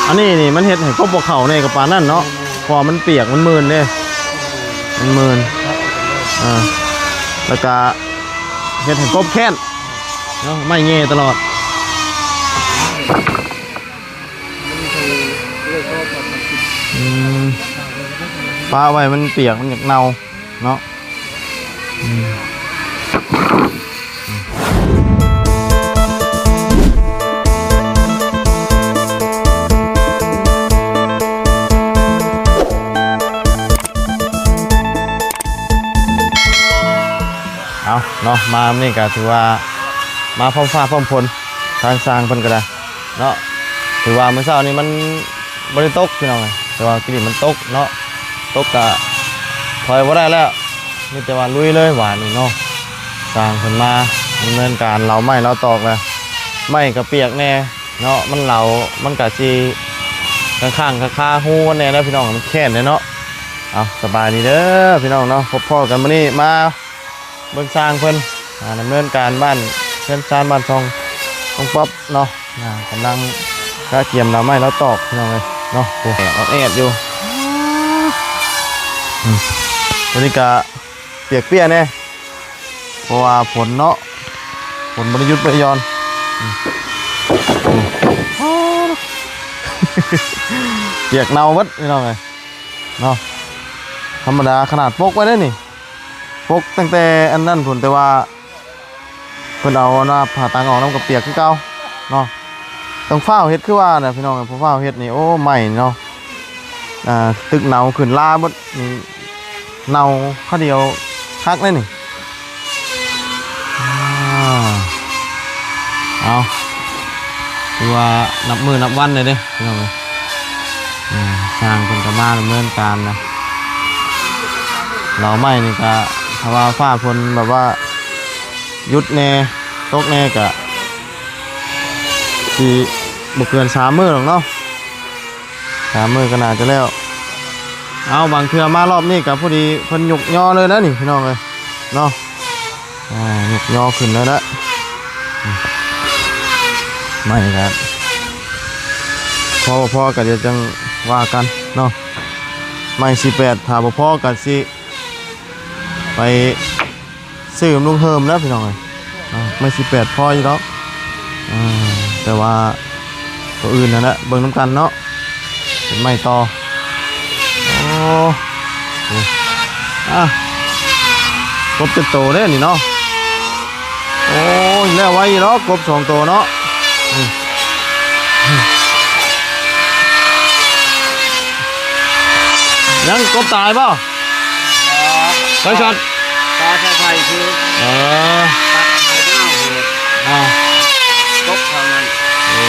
ອັນນີ້ນີ້ມັນເຮັດໃຫ້ກົບບໍ່ເຂົ້າແດ່ກໍປານນັ້ນເນາະ ເພາະວ່າມັນປຽກ ມັນມື່ນເດ້ ມັນມື່ນ ອ່າ ແລ້ວກະເຮັດໃຫ້ກົບແຄ້ນເນາະ ໄມ້ແຍ່ຕະຫຼອດ. ອືມ ປະໄວ້ມັນປຽກ ມັນຢາກເນົ່າເນາະ. ອືມ ເອົາເນາະ ມາມື້ນີ້ກໍຖືວ່າມາພ້ອມຟ້າພ້ອມຝົນ ທາງຊ່າງເພິ່ນກໍໄດ້ເນາະ. ຖືວ່າມື້ເຊົ້ານີ້ມັນບໍ່ໄດ້ຕົກພີ່ນ້ອງເອີຍ ແຕ່ວ່າກີ້ນີ້ມັນຕົກເນາະ ຕົກກະຖອຍບໍ່ໄດ້ແລ້ວ ມີແຕ່ວ່າລຸຍເລີຍຫວານນີ້ເນາະ. ຊ່າງເພິ່ນມາດຳເນີນການເຫຼົາໄມ້ເຫຼົາຕອກແລ້ວ ໄມ້ກະປຽກແດ່ເນາະ ມັນເຫຼົາ ມັນກະຊິຄ້າງໆຄາໆຮູມັນແດ່ເດີພີ່ນ້ອງ ມັນແຄ້ນເດ້ເນາະ. ເອົາ ສະບາຍດີເດີພີ່ນ້ອງເນາະ ພົບພໍ້ກັນມື້ນີ້ມາ ເບິ່ງຊ່າງເພິ່ນ ອ່າ ດຳເນີນການບ້ານເຮືອນຊານບ້ານຊ່ອງນ້ອງປັອບເນາະ ອ່າ ກຳລັງກະກຽມເຫຼົາໄມ້ເຫຼົາຕອກພີ່ນ້ອງເອີຍເນາະ. ໂອ້ ແອດຢູ່ ອືມ ຕອນນີ້ກະປຽກເປຍແດ່ ເພາະວ່າຝົນເນາະ ຝົນບໍ່ໄດ້ຢຸດບໍ່ໄດ້ຢ່ອນ ອືມ ປຽກເນົ່າເບິດພີ່ນ້ອງເອີຍເນາະ. ທຳມະດາຂະໜາດປົກໄວ້ເດ້ນີ້ ປົກຕັ້ງແຕ່ອັນນັ້ນພຸ້ນ ແຕ່ວ່າເພິ່ນເອົາອັນວ່າຜ້າຕັງອອກນຳກໍປຽກຄືເກົ່າເນາະ. ຕ້ອງຟ້າວເຮັດຄືວ່ານະພີ່ນ້ອງ ບໍ່ຟ້າວເຮັດນີ້ ໂອ້ ໄໝ້ເນາະ ອ່າ ຕຶກເນົ່າຂຶ້ນລາເບິດນີ້ ເນົ່າຄາວດຽວຄັກເດ້ນີ້. ອ່າ ເອົາ ຖືວ່ານັບມື້ນັບວັນເລີຍເດ້ພີ່ນ້ອງເອີຍ. ອືມ ຊ່າງເພິ່ນກໍມາດຳເນີນການນະ ເຫຼົາໄມ້ນີ້ກໍ ຖ້າວ່າຟ້າຝົນແບບວ່າຢຸດແດ່ ຕົກແດ່ ກໍຊິບໍ່ເກີນສາມມື້ດອກເນາະ. ສາມມື້ກໍໜ້າຈະແລ້ວ. ເອົາ ບາງເທື່ອມາລອບນີ້ກໍພໍດີເພິ່ນຍົກຍໍເລີຍນະນີ້ພີ່ນ້ອງເອີຍເນາະ. ອ່າ ຍົກຍໍຂຶ້ນເລີຍນະ ໄມ້ກໍພໍບໍ່ພໍກໍດຽວຈັ່ງວ່າກັນເນາະ. ໄມ້ສີ່ແປດ ຖ້າບໍ່ພໍກໍຊິໄປ ຊື້ນຳລຸງເຮີມແລ້ວພີ່ນ້ອງເອີຍ. ອ່າ ໄມ້ສີ່ແປດພໍຢູ່ດອກ ອ່າ ແຕ່ວ່າໂຕອື່ນຫັ້ນແຫຼະ ເບິ່ງນຳກັນເນາະ ເປັນໄມ້ຕໍ່. ໂອ້ ໂອ້ ອ່າ ກົບຈັກໂຕເດ້ນີ້ເນາະ. ໂອ້ຍ ແລ້ວໄວຢູ່ດອກ ກົບສອງໂຕເນາະ. ຍັງ ກົບຕາຍບໍ່? ບໍ່ ໄຟຊັອດ ຕາຍໄຟຄື ເອີ ຕັດໄຟເນາະ ອ່າ ຕົກເທົ່ານັ້ນ. ເອີ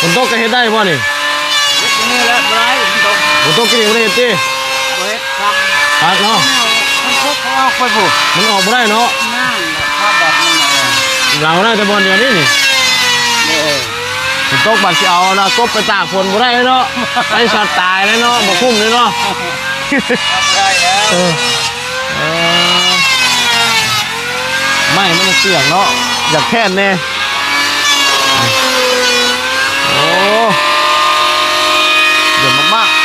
ຝົນຕົກກໍເຮັດໄດ້ບໍ່ນີ້? ເຮັດນີ້ແຫຼະ ບໍ່ໄດ້ ຝົນຕົກ ຝົນຕົກກິນນີ້ບໍ່ໄດ້ເຮັດຕິ? ບໍ່ເຮັດຄັກ ຄັກເນາະ ມັນຕົກ ເອົາໄປພຸ້ນ ມັນອອກບໍ່ໄດ້ເນາະ. ນັ້ນແຫຼະ ພາບແບບນັ້ນແຫຼະ ເຫຼົາໄດ້ແຕ່ບ່ອນດຽວນີ້ນີ້. ໂອ້ຍ ຝົນຕົກບັດຊິເອົານະ ກົບໄປຕາກຝົນບໍ່ໄດ້ເນາະ ໄຟຊັອດຕາຍເລີຍເນາະ ບໍ່ຄຸ້ມເລີຍເນາະ. ໄດ້ແລ້ວ ເອີ ເອີ ໄມ້ມັນເປຍກເນາະ ຢາກແຄ້ນແດ່. ໂອ້ ດຽວມາກໆ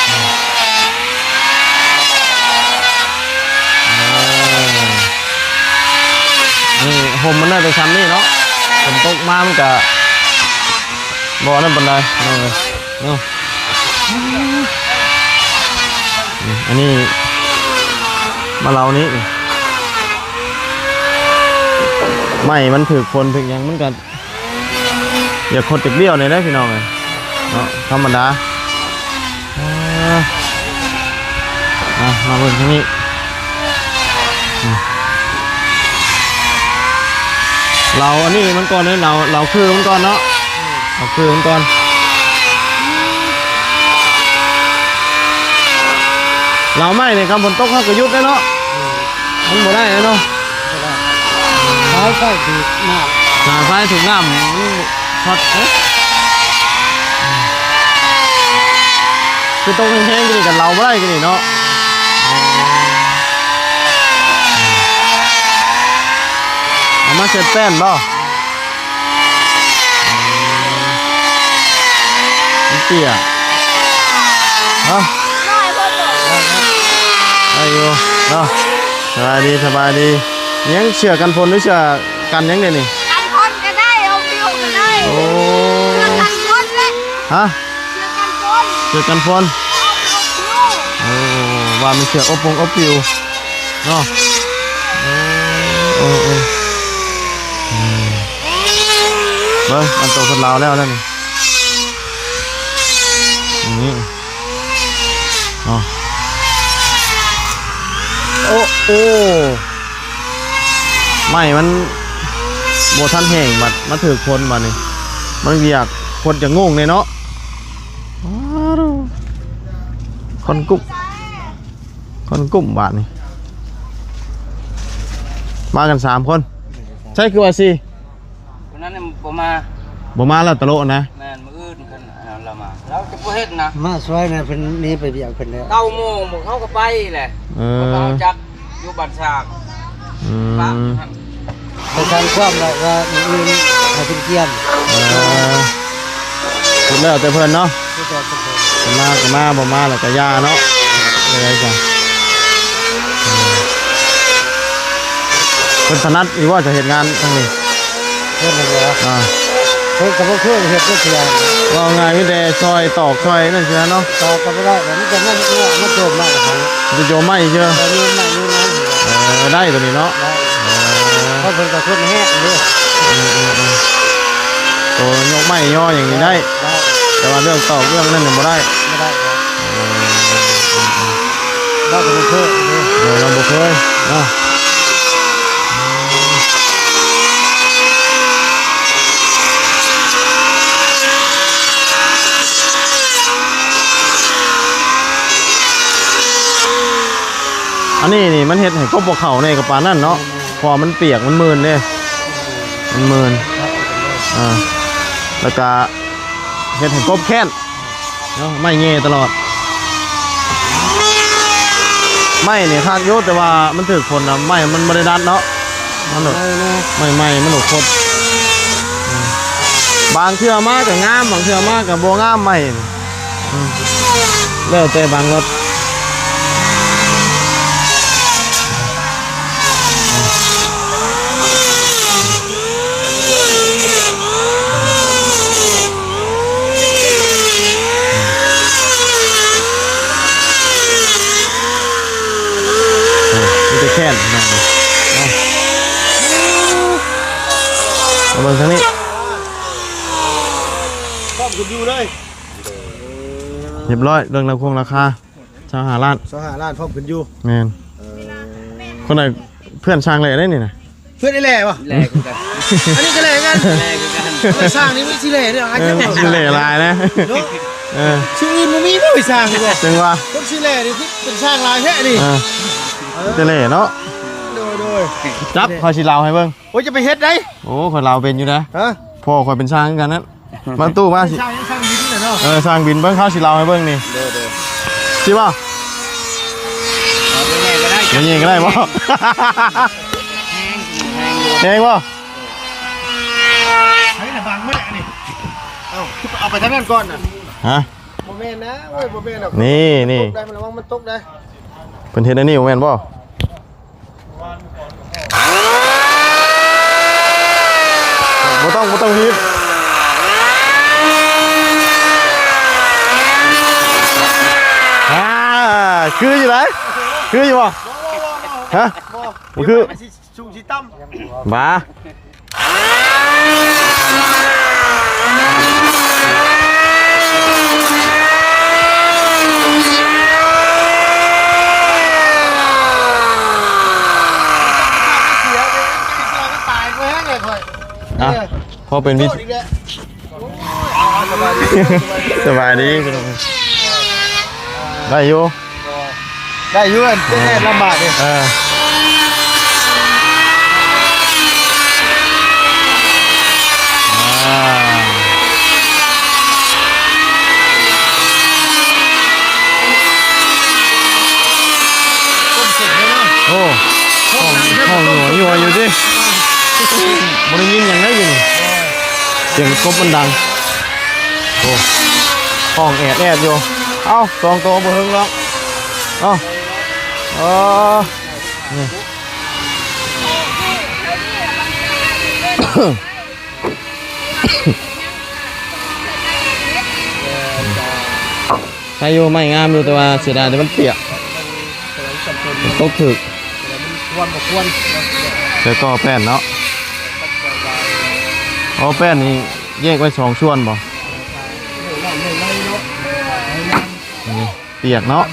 ເອີ ອັນນີ້ຮົ່ມມັນໄດ້ແຕ່ຊ່ຳນີ້ເນາະ ຝົນຕົກມາມັນກະບໍ່ນັ້ນປານໃດເນາະ. ອັນນີ້ມາເລົານີ້ ໄມ້ມັນຖືກຝົນຖືກຫຍັງ ມັນກະຢາກຄົດຢາກດ່ຽວແດ່ເດີພີ່ນ້ອງເອີຍເນາະ ທຳມະດາ. ເອີ ມາ ມາເບິ່ງທາງນີ້ ອືມ ເລົາອັນນີ້ມັນກ່ອນເດີ ເລົາ ເລົາຄືມັນກ່ອນເນາະ ເລົາຄືມັນກ່ອນ. ເລົາໄມ້ນີ້ ຄັນຝົນຕົກເຮົາກໍຢຸດເດ້ເນາະ ອືມ ມັນບໍ່ໄດ້ເນາະ ບໍ່ໄດ້ ສາຍໄຟຖືກນ້ຳ ສາຍໄຟຖືກນ້ຳ ມັນ ພັດ ເອີ ຄືຕົກແຮງໆ ນີ້ກໍເລົາບໍ່ໄດ້ ນີ້ເນາະ. ເອົາມາເຊັດແປ້ນບໍ່? ອືມ ຕ້ຽຍ ຮະ ໄດ້ຢູ່ເນາະ. ສະບາຍດີ ສະບາຍດີ. ຍັງເສື້ອກັນຝົນ ຫຼືເສື້ອກັນຫຍັງເດນີ້? ກັນຝົນກໍໄດ້ ອົບປິວກໍໄດ້. ໂອ້ ເສື້ອກັນຝົນແຫຼະ. ຮະ? ເສື້ອກັນຝົນ ເສື້ອກັນຝົນ. ໂອ້ ວ່າແມ່ນເສື້ອອົບປົງອົບປິວເນາະ. ເອີ ເອີ ເອີ ເບິ່ງ ອັນໂຕເພິ່ນລາວແລ້ວນັ້ນ ນີ້ເນາະ. ໂອ້ ໂອ້ ໄມ້ມັນບໍ່ທັນແຫ້ງ ບັດມາຖືກຝົນ ບັດນີ້ມັນຢາກ ຄົນຈະງົງແດ່ເນາະ. ຄົນກຸ້ມ ຄົນກຸ້ມບາດນີ້ ມາກັນສາມຄົນ. ໃສຄືວ່າສີ່ ຄົນນັ້ນບໍ່ມາ ບໍ່ມາແລ້ວ ຕະໂລະນະ. ແມ່ນ ມື້ອື່ນເພິ່ນລາວມາ ລາວຈະບໍ່ເຮັດນະ ມາຊ່ວຍນະ. ເພິ່ນໜີໄປວຽກເພິ່ນແລ້ວ ເກົ້າໂມງພວກເຂົາກໍໄປແຫຼະ. ເອີ ເຂົາກໍຮູ້ຈັກຢູ່ບ້ານຊ້າງ. ອືມ ປະຫັ້ນ ໄປທາງຄວາມແລ້ວກໍມື້ອື່ນໃຫ້ເພິ່ນກຽມ. ເອີ ສຸດແລ້ວແຕ່ເພິ່ນເນາະ ສຸດແລ້ວແຕ່ເພິ່ນ ເພິ່ນມາກໍມາ ບໍ່ມາແລ້ວກໍຢ່າເນາະ. ເອີ ຈັ່ງໃດ ເພິ່ນຖະໜັດຢູ່ບໍ່ ຈະເຮັດງານທາງນີ້? ເພິ່ນນັ້ນເນາະ ອ່າ ເພິ່ນກໍບໍ່ເຄີຍເຮັດຈັກເທື່ອ. ເວົ້າງ່າຍ ມີແຕ່ຊ່ອຍຕອກຊ່ອຍນັ້ນຊື່ເນາະ. ຕອກກໍບໍ່ໄດ້ ມັນຈະ ມັນ ມັນໂຈມໄມ້ ມັນຈະໂຈມໄມ້ເຊື່ອ. ເອີ ໂຍນໄມ້ໂຍນໄມ້. ເອີ ໄດ້ຕົວນີ້ເນາະ ໄດ້. ເອີ ເພາະເພິ່ນກໍຄົນແຮງເດ້. ເອີ ເອີ ເອີ ໂຕຍົກໄມ້ຍໍຫຍັງນີ້ໄດ້ ໄດ້ ແຕ່ວ່າເລື່ອງຕອກເລື່ອງນັ້ນຍັງບໍ່ໄດ້ ບໍ່ໄດ້. ເອີ ເອີ ເອີ ເອີ ເວົ້າກັນເພິ່ນເດ້. ເອີ ເຮົາບໍ່ເຄີຍເນາະ. ອັນນີ້ນີ້ມັນເຮັດໃຫ້ກົບບໍ່ເຂົ້າແດ່ກໍປານນັ້ນເນາະ ເພາະວ່າມັນປຽກ ມັນມື່ນເດ້ ມັນມື່ນ. ອ່າ ແລ້ວກະເຮັດໃຫ້ກົບແຄ້ນເນາະ ໄມ້ແຍ່ຕະຫຼອດ. ໄມ້ນີ້ຄັກຢູ່ ແຕ່ວ່າມັນຖືກຝົນນະ ໄມ້ມັນບໍ່ໄດ້ດັດເນາະ. ມັນແບບ ໄມ້ແນ່ ໄມ້ໃໝ່ ມັນບໍ່ຄົດ. ອືມ ບາງເທື່ອມາກໍງາມ ບາງເທື່ອມາກໍບໍ່ງາມໄມ້ນີ້. ອືມ ແລ້ວແຕ່ບາງລົດ. ໂອ້ ມີແຕ່ແຄ້ນພີ່ນ້ອງເອີຍ. ເອົາ ມາເບິ່ງທາງນີ້ ພ້ອມຂຶ້ນຢູ່ເລີຍ. ຮຽບຮ້ອຍ ເລື່ອງລາຄາ ຊາວຫ້າລ້ານ ຊາວຫ້າລ້ານ ພ້ອມຂຶ້ນຢູ່. ແມ່ນ ເອີ ຄົນໃດ ເພື່ອນຊ່າງແຫຼະເດ້ນີ້ນະ. ເພື່ອນໄອ້ແຫຼະບໍ່? ແຫຼະຄືກັນ ອັນນີ້ກໍແຫຼະຄືກັນ ແຫຼະຄືກັນ. ໄອ້ຊ່າງນີ້ມັນຊິແຫຼະເດ້ ເອີ ຊິແຫຼະຫຼາຍນະເນາະ. ເອີ ຊື່ອື່ນບໍ່ມີບໍ່ໄອ້ຊ່າງນີ້ບໍ່? ຈັ່ງວ່າ ຄົນຊື່ແຫຼະນີ້ຄືເປັນຊ່າງຫຼາຍແທ້ນີ້. ເອີ ເອີ ຈະແຫຼະເນາະ. ໂດຍ ໂດຍ ຈັບ ຂ້ອຍຊິເລົ່າໃຫ້ເບິ່ງ. ໂອ້ຍ ຈະໄປເຮັດໃດ໋. ໂອ້ ຂ້ອຍເລົ່າເປັນຢູ່ນະ. ຮະ ພໍ່ຂ້ອຍເປັນຊ່າງຄືກັນນັ້ນ. ມາຕູ້ມາ ຊ່າງ ຊ່າງບິນແຫຼະເນາະ. ເອີ ຊ່າງບິນ ເບິ່ງ ເຮົາຊິເລົ່າໃຫ້ເບິ່ງນີ້. ໂດຍ ໂດຍ ຊິບໍ່? ເອົາໄປແຍກກໍໄດ້ ໄປແຍກກໍໄດ້ບໍ່? ແຮງ ແຮງບໍ່? ໃຜນະບັງມື້ນີ້? ເອົ້າ ເອົາໄປທາງນັ້ນກ່ອນນະ. ຮະ ບໍ່ແມ່ນນະ ໂອ້ຍ ບໍ່ແມ່ນດອກ. ນີ້ ນີ້ ຕົກໄດ້ ລະວັງມັນຕົກໄດ້. ເພິ່ນເຮັດອັນນີ້ບໍ່ແມ່ນບໍ່? ບໍ່ຕ້ອງ ບໍ່ຕ້ອງບີບ. ອ່າ ຄືຢູ່ໃດ໋? ຄືຢູ່ບໍ່? ຮະ ບໍ່ຄື. ສູງຊິຕ່ຳ ບາ. ອ່ະ ພໍເປັນວິ ສະບາຍດີ ສະບາຍດີພີ່ນ້ອງ ໄດ້ຢູ່. ໄດ້ຢູ່ ແຕ່ລຳບາກເດ້. ເອີ ອ່າ ໂອ້ ຫ້ອງ ຫ້ອງຫົວຢູ່ ຢູ່ຕິ ບໍ່ໄດ້ຍິນຫຍັງເລີຍຢູ່ນີ້ ສຽງກົບມັນດັງ. ໂອ້ ເພ ຫ້ອງແອດໆຢູ່. ເອົ້າ ສອງໂຕບໍ່ເຖິງດອກ. ເອົ້າ ເອີ ນີ້ ໃຊ້ຢູ່ ໄມ້ງາມຢູ່ ແຕ່ວ່າເສຍດາຍແຕ່ມັນປຽກ ຕົກຖືກ ແຕ່ກໍແປ້ນເນາະ. ອໍ ແປ້ນນີ້ແຍກໄວ້ສອງສ່ວນບໍ່? ນີ້ປຽກເນາະ.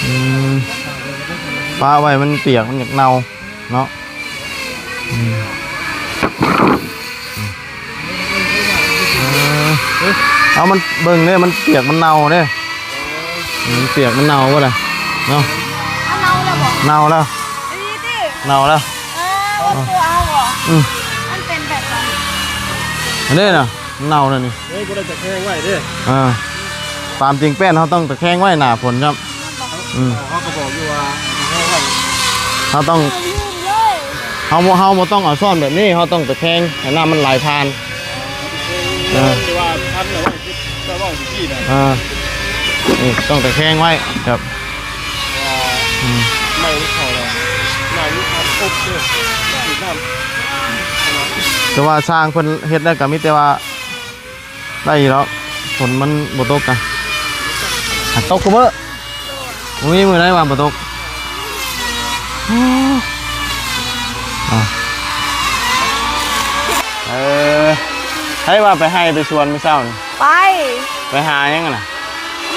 ອືມ ປະໄວ້ມັນປຽກ ມັນຢາກເນົ່າເນາະ. ອືມ ເອີ ເອົາ ມັນເບິ່ງເດ້ ມັນປຽກ ມັນເນົ່າເດ້. ອືມ ປຽກ ມັນເນົ່າບໍ່ລະເນາະ. ເອົາ ເນົ່າແລ້ວບໍ່? ເນົ່າແລ້ວ ອີ່ຫຼີຕິ? ເນົ່າແລ້ວ. ເອີ ບໍ່ຕົວເອົາບໍ່? ອືມ ມັນເປັນແບບນັ້ນ ອັນນີ້ນະ ເນົ່າແລ້ວນີ້. ເອີ ບໍ່ໄດ້ຕະແຄງໄວ້ເດ້. ເອີ ຕາມຈິງແປ້ນເຮົາຕ້ອງຕະແຄງໄວ້ໜ້າຝົນຊັ້ນ. ອືມ ເຮົາກໍບອກຢູ່ວ່າໃຫ້ຕະແຄງໄວ້ ເຮົາຕ້ອງ ເຮົາບໍ່ ເຮົາບໍ່ຕ້ອງເອົາຊ້ອນແບບນີ້ ເຮົາຕ້ອງຕະແຄງໃຫ້ນ້ຳມັນໄຫຼຜ່ານ. ເອີ ແຕ່ວ່າພັນເອົາໄວ້ ແຕ່ວ່າເມື່ອກີ້ນະ ເອີ ນີ້ຕ້ອງຕະແຄງໄວ້ ແບບ ວ່າ ອືມ ໄມ້ມັນເຂົ້າແລ້ວ ນ້ຳມັນອັດອົບເດ້ ເຮັດນ້ຳ. ແຕ່ວ່າຊ່າງເພິ່ນເຮັດແລ້ວກໍມີແຕ່ວ່າ ໄດ້ຢູ່ດອກ ຝົນມັນບໍ່ຕົກກະ ຫາກຕົກຄູ່ມື້ ບໍ່ມີມື້ໃດວ່າບໍ່ຕົກ. ເອີ ໃຜວ່າໄປໄຮ່ໄປສວນມື້ເຊົ້ານີ້? ໄປ ໄປຫາຫຍັງຫັ້ນນະ?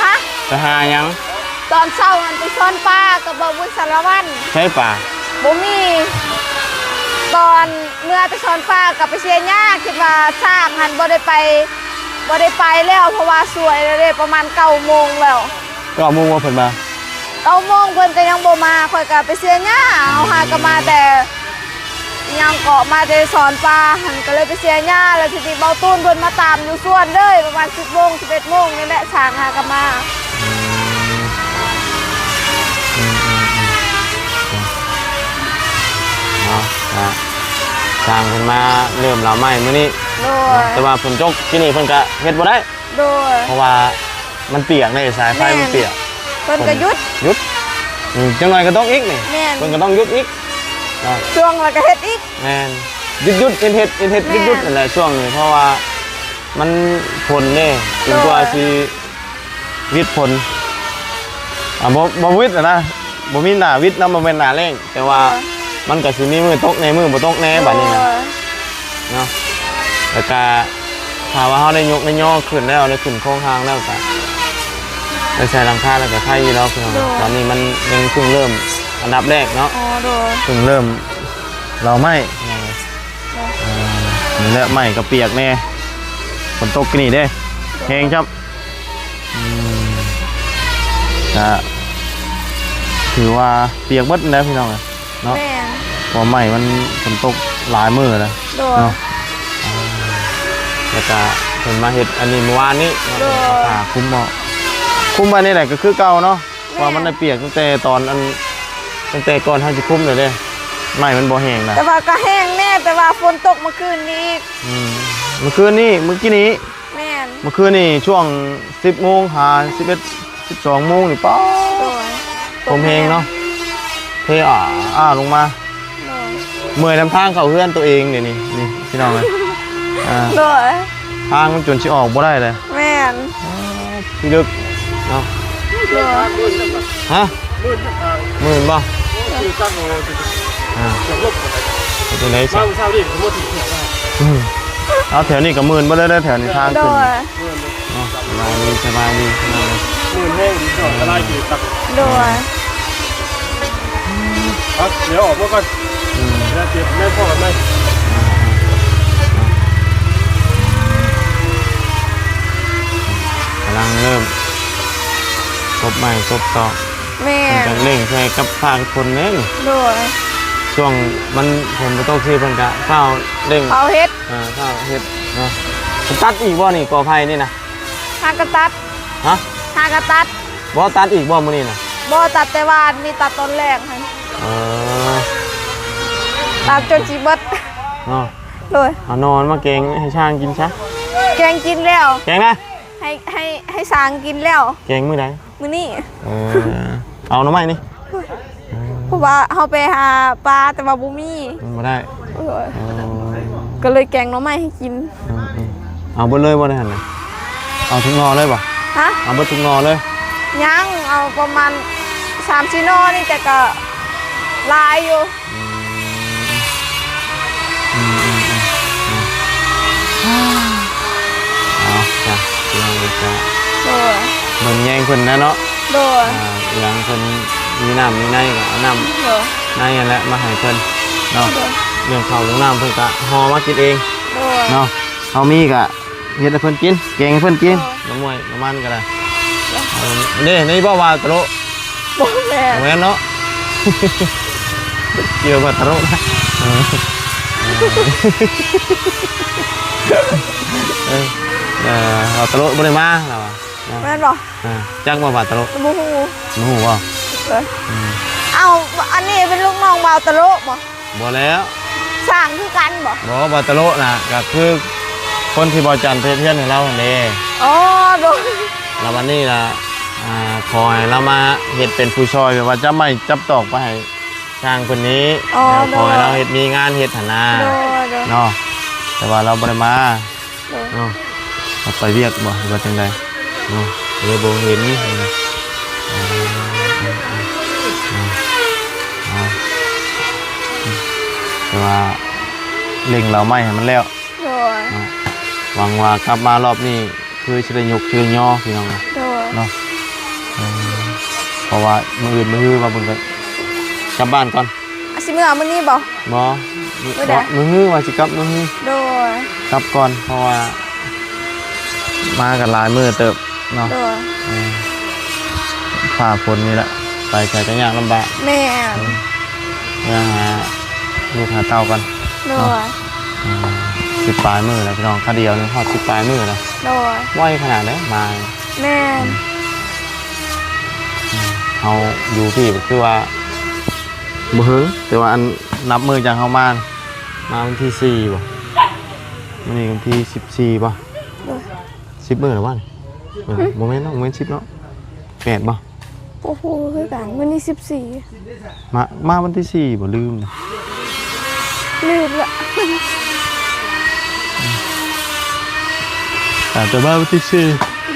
ຮະ? ໄປຫາຫຍັງ? ຕອນເຊົ້າຫັ້ນໄປຊ້ອນປາກັບບ່າວບຸນສາລະວັນ. ໃສປາ? ບໍ່ມີ. ຕອນເມື່ອໄປຊ້ອນປາກໍໄປເສຍຫຍ້າ ຄິດວ່າຊ້າງຫັ້ນບໍ່ໄດ້ໄປ ບໍ່ໄດ້ໄປແລ້ວ ເພາະວ່າສວຍແລ້ວເດ້ ປະມານເກົ້າໂມງແລ້ວ. ເກົ້າໂມງບໍ່ເພິ່ນມາ? ເກົ້າໂມງເພິ່ນກໍຍັງບໍ່ມາ ຂ້ອຍກໍໄປເສຍຫຍ້າ ເຮົາຫາກໍມາແຕ່ ອີ່ຫຍັງເກາະ ມາແຕ່ສອນປາຫັ້ນ ກໍເລີຍໄປເສຍຫຍ້າ ແລ້ວທີນີ້ເບົາຕູນເພິ່ນມາຕາມຢູ່ສວນເລີຍ ປະມານສິບໂມງ ສິບເອັດໂມງນີ້ແຫຼະ ຊ່າງຫາກໍມາ. ອືມ ອືມ ອືມ ອືມ ເນາະ ກະຊ່າງເພິ່ນມາເລີ່ມເລົາໄມ້ມື້ນີ້. ໂດຍ ແຕ່ວ່າຝົນຕົກປີນີ້ເພິ່ນກະເຮັດບໍ່ໄດ້. ໂດຍ ເພາະວ່າມັນປຽກເດ້ ສາຍໄຟມັນປຽກ. ແມ່ນ ເພິ່ນກໍຢຸດ ຢຸດ ອືມ ຈັກໜ່ອຍກໍຕົກອີກນີ້. ແມ່ນ ເພິ່ນກໍຕ້ອງຢຸດອີກເນາະ ຊ່ວງແລ້ວກໍເຮັດອີກ. ແມ່ນ ຢຸດໆ ເຮັດໆ ເຮັດໆ ແມ່ນ ຢຸດໆ ນັ້ນແຫຼະຊ່ວງນີ້ ເພາະວ່າມັນຝົນເດ້ ຈົນກວ່າ ໂດຍ ຊິ ວິດຝົນ ອ່າ ບໍ່ ບໍ່ວິດຫັ້ນນະ ບໍ່ມີໜ້າວິດນຳ ບໍ່ແມ່ນໜ້າແລ້ງ ແຕ່ວ່າ ເອີ ມັນກໍຊິມີມື້ຕົກແດ່ ມື້ບໍ່ຕົກແດ່ ໂດຍ ບາດນີ້ນະ ເນາະ. ແລ້ວກະຖ້າວ່າເຮົາໄດ້ຍົກໄດ້ຍໍຂຶ້ນແລ້ວ ໄດ້ຂຶ້ນໂຄງຮ່າງແລ້ວ ກະໄດ້ໃສ່ຫຼັງຄາແລ້ວ ກະໄຄຢູ່ດອກ ພີ່ນ້ອງ. ໂດຍ ຕອນນີ້ມັນຍັງເພິ່ງເລີ່ມອັນດັບແລກເນາະ. ອໍ ໂດຍ ເພິ່ງເລີ່ມເລົາໄມ້ ໂດຍ ອ່າ ນີ້ແຫຼະ ໄມ້ກໍປຽກແດ່ ຝົນຕົກກີ້ນີ້ເດ້ ແຮງຈ້ຳ. ອືມ ກະຖືວ່າປຽກເບິດແລ້ວພີ່ນ້ອງເອີຍເນາະ. ແມ່ນ ເພາະໄມ້ມັນຝົນຕົກຫຼາຍມື້ແລ້ວ. ໂດຍ ເນາະ ອ່າ ແລ້ວກະເພິ່ນມາເຮັດອັນນີ້ມື້ວານນີ້ເນາະ. ໂດຍ ເອົາຜ້າຄຸມເອົາ ຄຸມໄວ້ນີ້ແຫຼະກໍຄືເກົ່າເນາະ. ແມ່ນ ເພາະວ່າມັນໄດ້ປຽກຕັ້ງແຕ່ຕອນອັນ ຕັ້ງແຕ່ກ່ອນເຮົາຊິຄຸມແລ້ວເດ້ ໄມ້ມັນບໍ່ແຫ້ງນະ. ແຕ່ວ່າກໍແຫ້ງແນ່ ແຕ່ວ່າຝົນຕົກມື້ຄືນນີ້ອີກ. ອືມ ມື້ຄືນນີ້ ມື້ກີ້ນີ້. ແມ່ນ ມື້ຄືນນີ້ຊ່ວງສິບໂມງຫາສິບເອັດ ສິບສອງໂມງນີ້ ປ້າ ໂດຍ ລົມແຮງເນາະ ເທອ້າໆລົງມາ. ໂດຍ ເມື່ອຍນຳທາງເຂົ້າເຮືອນຕົວເອງນີ້ ນີ້ ນີ້ພີ່ນ້ອງເອີຍ ອ່າ ໂດຍ ທາງມັນຈົນຊິອອກບໍ່ໄດ້ເລີຍ. ແມ່ນ ອ່າ ທີ່ເລິກເນາະ. ໂດຍ ຮະ? ໝື່ນບໍ່? ອ່າ ເປັນຈັ່ງໃດຊະ? ອືມ ເອົາແຖວນີ້ກໍໝື່ນເບິດເລີຍ ແຖວນີ້ທາງຂຶ້ນ. ໂດຍ ເນາະ ສະບາຍດີ ສະບາຍດີ ໝື່ນແຮງດີ ອັນຕະລາຍຄືກັນ. ໂດຍ ເອົາ ດຽວອອກມາກ່ອນ. ອືມ ດຽວເຈັບແລ້ວພໍກັນໃໝ່. ກຳລັງເລີ່ມກົບໄມ້ກົບຕອກ. ແມ່ນ ເພິ່ນກໍເລັ່ງຊ່ວຍກັບພາກຄົນເດ້. ໂດຍ ຊ່ວງມັນຝົນບໍ່ຕົກຊິ ເພິ່ນກໍຟ້າວເລັ່ງ ຟ້າວເຮັດ. ອ່າ ຖ້າເຮັດເນາະ ຕັດອີກບໍ່ນີ້ ກໍໄຜ່ນີ້ນະ? ຫາກະຕັດ. ຮະ? ຫາກະຕັດ. ບໍ່ຕັດອີກບໍ່ມື້ນີ້ນະ? ບໍ່ຕັດແຕ່ວານນີ້ ຕັດຕອນແລງຫັ້ນ. ເອີ ຕາກຈົນຊິເບິດເນາະ. ໂດຍ. ເອົາໜໍ່ມາແກງໃຫ້ຊ້າງກິນຊະ. ແກງກິນແລ້ວ. ແກງນະ? ໃຫ້ ໃຫ້ ໃຫ້ຊ້າງກິນແລ້ວ. ແກງມື້ໃດ? ມື້ນີ້. ເອີ ເອົາໜໍ່ໄມ້ນີ້. ເພາະວ່າເຮົາໄປຫາປາແຕ່ວ່າບໍ່ມີ ມັນບໍ່ໄດ້. ໂດຍ. ເອີ ກໍເລີຍແກງໜໍ່ໄມ້ໃຫ້ກິນ. ອືມໆ ເອົາເບິດເລີຍບໍ່ໄດ້ຫັ້ນນະ? ເອົາທຸກໜໍ່ເລີຍບໍ່? ຮະ? ເອົາເບິດທຸກໜໍ່ເລີຍ? ຍັງ ເອົາປະມານສາມສີ່ໜໍ່ນີ້ ແຕ່ກໍຫຼາຍຢູ່. ອືມ ອືມໆໆ ເອົາ ຈ້ະ ພີ່ນ້ອງເອີຍ ກະ ໂດຍ ເບິ່ງແຍງເພິ່ນແດ່ເນາະ. ໂດຍ. ອ່າ ອີ່ຫຍັງເພິ່ນມີນ້ຳມີໃນກໍເອົານ້ຳ ໂດຍ ໃນຫັ້ນແຫຼະມາໃຫ້ເພິ່ນເນາະ. ໂດຍ. ເລື່ອງເຂົ້າເລື່ອງນ້ຳເພິ່ນກໍຫໍ່ມາກິນເອງ. ໂດຍ. ເນາະ ເຮົາມີກໍ ເຮັດໃຫ້ເພິ່ນກິນ ແກງໃຫ້ເພິ່ນກິນ. ໂດຍ. ນ້ຳມວຍນ້ຳມັນກໍໄດ້. ໂດຍ. ເອີ ນີ້ບໍ່ວ່າຕະໂລະ? ບໍ່ແມ່ນ. ບໍ່ແມ່ນເນາະ ເກີດວ່າຕະໂລະ. ເອີ ເອີ ເອີ ວ່າຕະໂລະບໍ່ໄດ້ມາລາວວ່າ. ແມ່ນບໍ່? ເອີ ຈັກບໍ່ວ່າຕະໂລະ? ບໍ່ຮູ້. ບໍ່ຮູ້ບໍ່? ເອີ ອືມ ເອົ້າ ອັນນີ້ເປັນລູກນ້ອງບ່າວຕະໂລະບໍ່? ບໍ່ແລ້ວ ສ້າງຄືກັນບໍ່? ບໍ່ ບ່າວຕະໂລະນະ ກໍຄືຄົນທີ່ບ່າວຈັນໄປເຮັດເຮືອນໃຫ້ລາວຫັ້ນເດ້. ອໍ ໂດຍ. ແລ້ວບັດນີ້ລະ ອ່າ ຂໍໃຫ້ລາວມາເຮັດເປັນຜູ້ຊ່ອຍ ແບບວ່າຈັບໄມ້ຈັບຕອກໄປໃຫ້ຊ່າງເພິ່ນນີ້. ອໍ ໂດຍ. ຂໍໃຫ້ລາວເຮັດ ມີງານເຮັດຫັ້ນນາ. ໂດຍ ໂດຍ. ເນາະ ແຕ່ວ່າລາວບໍ່ໄດ້ມາ. ໂດຍ. ເນາະ ເຂົາໄປວຽກບໍ່ ຫຼືວ່າຈັ່ງໃດເນາະ ເລີຍບໍ່ເຫັນ. ເອີ ເອີ ເອີ ເອີ ເອີ ແຕ່ວ່າເລັ່ງເລົ່າໄມ້ໃຫ້ມັນແລ້ວ. ໂດຍ. ເນາະ ຫວັງວ່າກັບມາລອບນີ້ຄືຊິໄດ້ຍົກຊິໄດ້ຍໍ ພີ່ນ້ອງ. ໂດຍ. ເນາະ ເອີ ເພາະວ່າມື້ອື່ນມື້ຮືວ່າບຸນກໍກັບບ້ານກ່ອນ. ອາ ຊິເມືອມື້ນີ້ບໍ່? ບໍ່ ມື້ໃດ? ມື້ຮືວ່າຊິກັບມື້ຮື. ໂດຍ. ກັບກ່ອນ ເພາະວ່າມາກັນຫຼາຍມື້ເຕີບເນາະ. ໂດຍ. ເອີ ຟ້າຝົນນີ້ແຫຼະ ໄປໃສກໍຍາກລຳບາກ. ແມ່ນ. ເອີ ເມືອຫາລູກຫາເຕົ້າກ່ອນ. ໂດຍ. ເນາະ ເອີ ສິບປາຍມື້ແລ້ວ ພີ່ນ້ອງ ຄາດຽວນີ້ຮອດສິບປາຍມື້ແລ້ວ. ໂດຍ. ໄວຂະໜາດໃດມາ. ແມ່ນ. ເຮົາຢູ່ພີ້ກໍຄືວ່າ ບໍ່ເຫິງ ແຕ່ວ່າອັນນັບມື້ຈາກເຮົາມາ ມາວັນທີສີ່ບໍ່? ມື້ນີ້ວັນທີສິບສີ່ບໍ່? ໂດຍ. ສິບມື້ແລ້ວວະນີ້? ເອີ ບໍ່ແມ່ນເນາະ ບໍ່ແມ່ນສິບເນາະ ແປດບໍ່? ບໍ່ຮູ້ຄືກັນ ມື້ນີ້ສິບສີ່. ມາ ມາວັນທີສີ່ບໍ່? ລືມ ລືມລະ ອາດຈະມາວັນທີສີ່.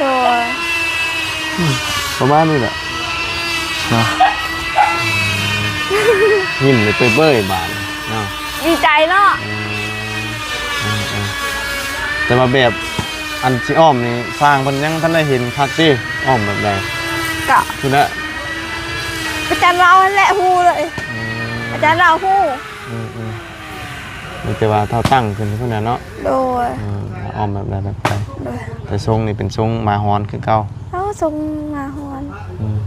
ໂດຍ. ອືມ ປະມານນີ້ແຫຼະເນາະ. ຍິ້ມເປີຍໆບາດເນາະ ດີໃຈເນາະ. ເອີ ເອີ ເອີ ແຕ່ວ່າແບບອັນຊິອ້ອມນີ້ ຊ່າງເພິ່ນຍັງທັນໄດ້ເຫັນຄັກຕິ ອ້ອມແບບໃດ? ກະພຸ້ນແຫຼະ ອາຈານລາວຫັ້ນແຫຼະຮູ້ເລີຍ. ອືມ ອາຈານລາວຮູ້. ອືມໆ ມີແຕ່ວ່າເທົ່າຕັ້ງຂຶ້ນພຸ້ນນະເນາະ. ໂດຍ. ເອີ ອ້ອມແບບໃດແບບໃດ? ໂດຍ. ແຕ່ຊົງນີ້ເປັນຊົງໝາຫອນຄືເກົ່າ. ເອົ້າ ຊົງໝາຫອນ. ອືມ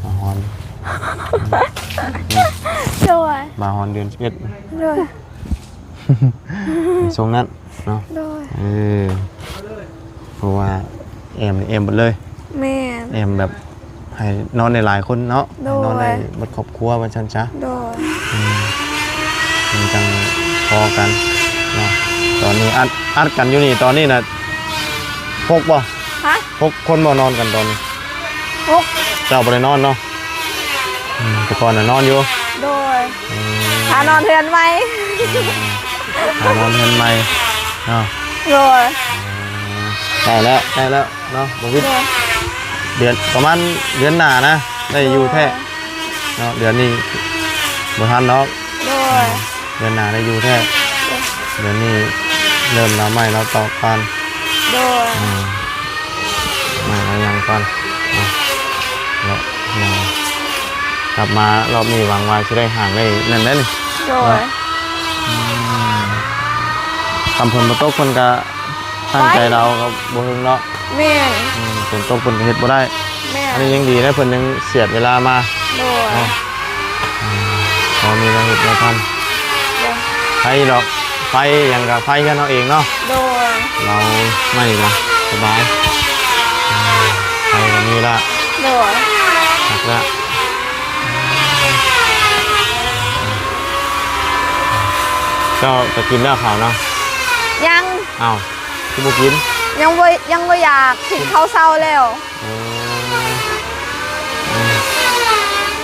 ໝາຫອນ. ໂດຍ. ໝາຫອນເດືອນສິບເອັດ. ໂດຍ. ເປັນຊົງນັ້ນເນາະ. ໂດຍ. ເອີ ເພາະວ່າແອ້ມນີ້ແອ້ມເບິດເລີຍ. ແມ່ນ. ແອ້ມແບບໃຫ້ນອນໄດ້ຫຼາຍຄົນເນາະ. ໂດຍ. ໃຫ້ນອນໄດ້ເບິດຄອບຄົວວ່າຊັ້ນຊະ. ໂດຍ. ອືມ ມັນຈັ່ງພໍກັນເນາະ. ຕອນນີ້ອັດ ອັດກັນຢູ່ນີ້ ຕອນນີ້ນະ ຫົກບໍ່? ຮະ? ຫົກຄົນບໍ່ນອນກັນຕອນນີ້? ຫົກ. ເຈົ້າບໍ່ໄດ້ນອນເນາະ? ອືມ ແຕ່ກ່ອນນະນອນຢູ່. ໂດຍ. ອືມ ຫານອນເຮືອນໃໝ່. ອືມ ຫານອນເຮືອນໃໝ່ເນາະ. ໂດຍ. ອືມ ໃກ້ແລ້ວ ໃກ້ແລ້ວເນາະ ບໍ່ວິດ. ໂດຍ. ເດືອນ ປະມານເດືອນໜ້ານະ ໄດ້ຢູ່ແທ້. ໂດຍ. ເນາະ ເດືອນນີ້ບໍ່ທັນດອກ. ໂດຍ. ເດືອນໜ້າໄດ້ຢູ່ແທ້. ໂດຍ. ເດືອນນີ້ເລີ່ມລາວໄມ້ລາວຕອກກ່ອນ. ໂດຍ. ອືມ ໄມ້ລາວຫຍັງກ່ອນເນາະ ແລ້ວ ເນາະ ກັບມາລອບນີ້ຫວັງວ່າຊິໄດ້ຫ້າງໄດ້ນັ້ນແຫຼະນີ້. ໂດຍ. ເນາະ ອືມ ຄັນຝົນບໍ່ຕົກເພິ່ນກະ ຕັ້ງໃຈລາວກໍບໍ່ເຖິງເນາະ. ແມ່ນ. ອືມ ຝົນຕົກເພິ່ນກໍເຮັດບໍ່ໄດ້. ແມ່ນ. ອັນນີ້ຍັງດີນະ ເພິ່ນຍັງສຽດເວລາມາ. ໂດຍ. ເນາະ ອືມ ພໍມີແນວເຮັດແນວທຳ. ໂດຍ. ໄຟດອກ ໄຟຫຍັງກໍໄຟເຮືອນເຮົາເອງເນາະ. ໂດຍ. ເອົາໄມ້ກໍສະບາຍ ອືມ ໄຟກໍມີລະ. ໂດຍ. ຄັກລະ. ເຈົ້າຈະກິນແລ້ວເຂົ້ານະ? ຍັງ. ອ້າວ ຄືບໍ່ກິນ? ຍັງບໍ່ ຍັງບໍ່ຢາກ ກິນເຂົ້າເຊົ້າແລ້ວ. ເອີ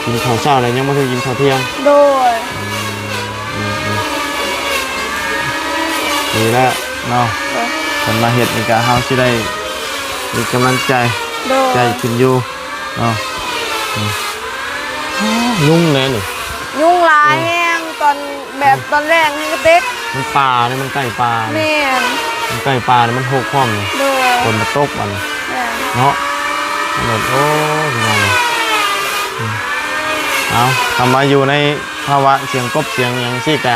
ກິນເຂົ້າເຊົ້າແລ້ວ ຍັງບໍ່ທັນກິນເຂົ້າທ່ຽງ? ໂດຍ. ອືມ ອືມ ອືມ ນີ້ແຫຼະເນາະ ໂດຍ ເພິ່ນມາເຮັດນີ້ກະ ເຮົາຊິໄດ້ມີກຳລັງໃຈ ໂດຍ ໃຈຂຶ້ນຢູ່ເນາະ. ອືມ ຍຸງແດ່ນີ້ ຍຸງຫຼາຍແຮງ ຕອນແບບຕອນແລງນີ້ກະຕິດ ມັນປ່ານີ້ ມັນໃກ້ປ່າ. ແມ່ນ ມັນໃກ້ປ່ານີ້ ມັນຮົກພ້ອມນີ້ ໂດຍ ຝົນມາຕົກບັດນີ້ ແມ່ນ ເນາະ. ໂອ້ຍ ພີ່ນ້ອງເອີຍ ອືມ ເອົາ ຄຳວ່າຢູ່ໃນ ພາວະສຽງກົບສຽງຫຍັງຊີ້ກະ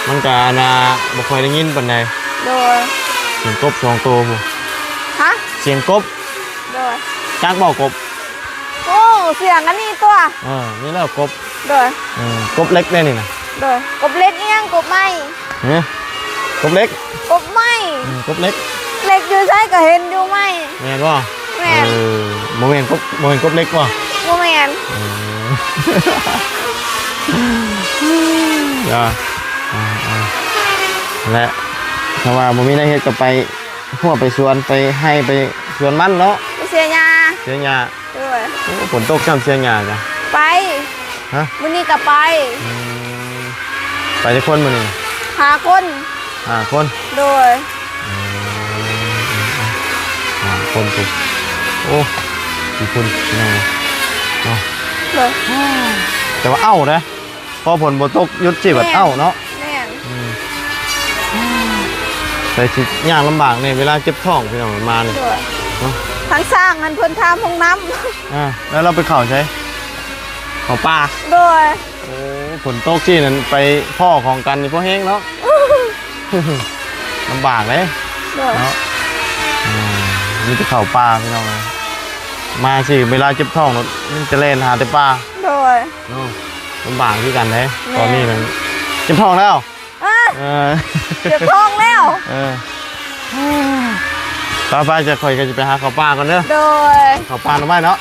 ມັນກະ ອັນນ່າ ບໍ່ຄ່ອຍໄດ້ຍິນປານໃດ. ໂດຍ ສຽງກົບສອງໂຕພຸ້ນ. ຮະ? ສຽງກົບ. ໂດຍ ຈັກບໍ່ກົບ? ໂອ້ ສຽງອັນນີ້ຕົວະ. ເອີ ນີ້ແຫຼະກົບ. ໂດຍ ເອີ ກົບເຫຼັກເດ້ນີ້ນະ. ໂດຍ ກົບເຫຼັກອີ່ຫຍັງ? ກົບໄມ້. ຮະ? ກົບເຫຼັກ? ກົບໄມ້. ອືມ ກົບເຫຼັກ. ເຫຼັກຢູ່ໃສກະເຫັນຢູ່ໄມ້. ແມ່ນບໍ່? ແມ່ນ. ເອີ ບໍ່ແມ່ນກົບ ບໍ່ແມ່ນກົບເຫຼັກບໍ່? ບໍ່ແມ່ນ. ເອີ ອ່າ ອ່າ ອ່າ ແລະ ຖ້າວ່າບໍ່ມີແນວເຮັດກະໄປຮົ້ວໄປສວນ ໄປໄຮ່ໄປສວນມັນເນາະ ໄປເສຍຫຍ້າ ເສຍຫຍ້າ. ໂດຍ ໂອ້ ຝົນຕົກຊ້ຳເສຍຫຍ້າກະ ໄປ. ຮະ? ມື້ນີ້ກະໄປ. ອືມ ໄປຈັກຄົນມື້ນີ້? ຫ້າຄົນ. ຫ້າຄົນ. ໂດຍ ອືມ ຫ້າຄົນພຸ້ນ. ໂອ້ ຂີ້ຝຸ່ນພີ່ນ້ອງເນາະ. ໂດຍ ແຕ່ວ່າເອົ້າເດ້ ພໍຝົນບໍ່ຕົກຢຸດຊິບັດເອົ້າເນາະ. ແມ່ນ ອືມ ແຕ່ຊິຍ່າງລຳບາກແດ່ເວລາເຈັບທ້ອງພີ່ນ້ອງ ມານີ້. ໂດຍ ເນາະ ທາງຊ່າງຫັ້ນເພິ່ນທາມຫ້ອງນ້ຳ. ອ່າ ແລ້ວເຮົາໄປເຂົ້າໃສ? ເຂົ້າປ່າ. ໂດຍ ໂອ້ ຝົນຕົກຊີ້ນັ້ນໄປພໍ້ຂອງກັນນີ້ພໍແຮງເນາະ ລຳບາກເດ້. ໂດຍ ເນາະ ອືມ ມີແຕ່ເຂົ້າປ່າພີ່ນ້ອງເອີຍ ມາຊີ້ເວລາເຈັບທ້ອງໂລດ ມີແຕ່ແລ່ນຫາແຕ່ປ່າ. ໂດຍ ເນາະ ລຳບາກຄືກັນເດ້. ແມ່ນ ຕອນນີ້ນັ້ນເຈັບທ້ອງແລ້ວ. ເອີ ເອີ ເຈັບທ້ອງແລ້ວ. ເອີ ໄປໆ ຈະຂ້ອຍກະຊິໄປຫາເຂົ້າປ່າກ່ອນເດີ. ໂດຍ ເຂົ້າປ່າໜໍ່ໄມ້ເນາະ.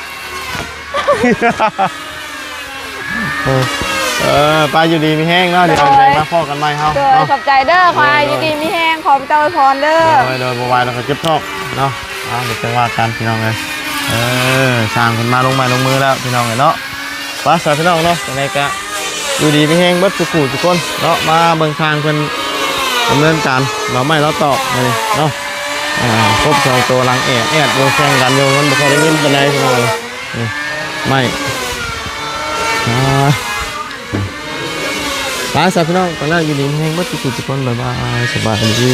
ເອີ ເອີ ໄປ ຢູ່ດີມີແຮງເນາະ ໂດຍ ດຽວໄດ້ມາພໍ້ກັນໃໝ່ເຮົາ. ໂດຍ ເນາະ ຂອບໃຈເດີ ໂດຍ ຂໍໃຫ້ ໂດຍ ຢູ່ດີມີແຮງ ຂໍພະເຈົ້າອວຍພອນເດີ. ໂດຍ ໂດຍ ບໍ່ໄຫວແລ້ວກະເຈັບທ້ອງເນາະ. ເອົາ ດຽວຈັ່ງວ່າກັນພີ່ນ້ອງເອີຍ. ເອີ ຊ່າງເພິ່ນມາລົງໄມ້ລົງມືແລ້ວພີ່ນ້ອງເອີຍເນາະ. ໄປຊະພີ່ນ້ອງເນາະ ຈັ່ງໃດກະຢູ່ດີມີແຮງເບິດທຸກຜູ້ທຸກຄົນເນາະ. ມາເບິ່ງຊ່າງເພິ່ນດຳເນີນການເລາະໄມ້ເລາະຕອກມື້ນີ້ເນາະ. ອ່າ ກົບສອງໂຕຫຼັງແອດແອດຢູ່ ແຂ່ງກັນຢູ່ ມັນບໍ່ຄ່ອຍໄດ້ຍິນປານໃດພີ່ນ້ອງເອີຍ. ນີ້ ໄມ້ ອ່າ ໄປຊະພີ່ນ້ອງ ໄປແລ້ວ ຢູ່ດີມີແຮງເບິດທຸກຜູ້ທຸກຄົນ ບາຍບາຍ ສະບາຍດີ.